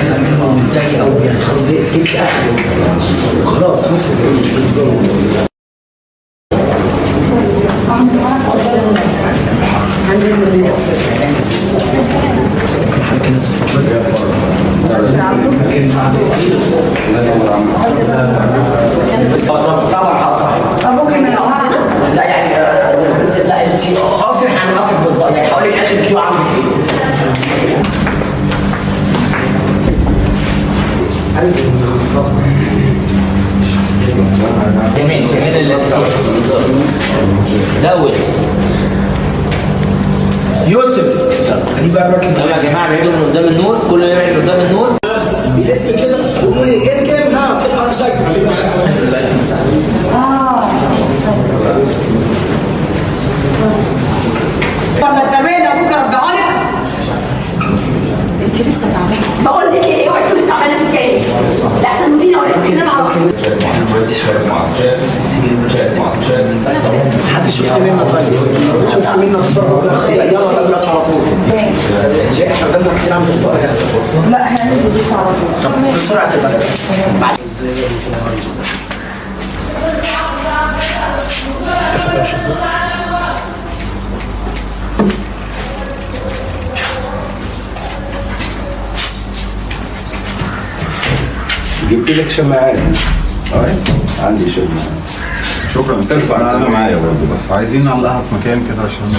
انا متضايق قوي يعني، خلاص زهقت، جبت اخري خلاص، وصلت. ممكن حضرتك هنا تتفضل؟ ممكن بعد. طبعا حاضر. طب ممكن نقف هنا؟ لا يعني بس لا، انت اقفي، هنوقفك بالظبط، يعني حوالي اخر cue عندك ايه؟ تمام تمام، بالظبط، الاول. يوسف، خليك بقى مركز. يلا يا جماعه، ابعدوا من قدام النور، كله يبعد من قدام النور. بيلف كده ويقول ايه اركب، ها كده انا شايفه. ولا التربية اللي ابوك ربعها لك؟ انت لسه تعبانه. بقول لك ايه، اوعي تكوني تعبانة انت كمان، لا المدير اقول لك كلنا على حد شوف لي منا، طيب شوف لي منا بسرعه، يلا يلا على طول. جاي احنا قدامنا كتير، عم بتفرج. لا، احنا هننزل بس على طول. طب بسرعة تبقى. جبت لك شماعات. اي عندي شماعات. شكرا مستر، انا معايا برضه، بس عايزين نعلقها في مكان كده عشان.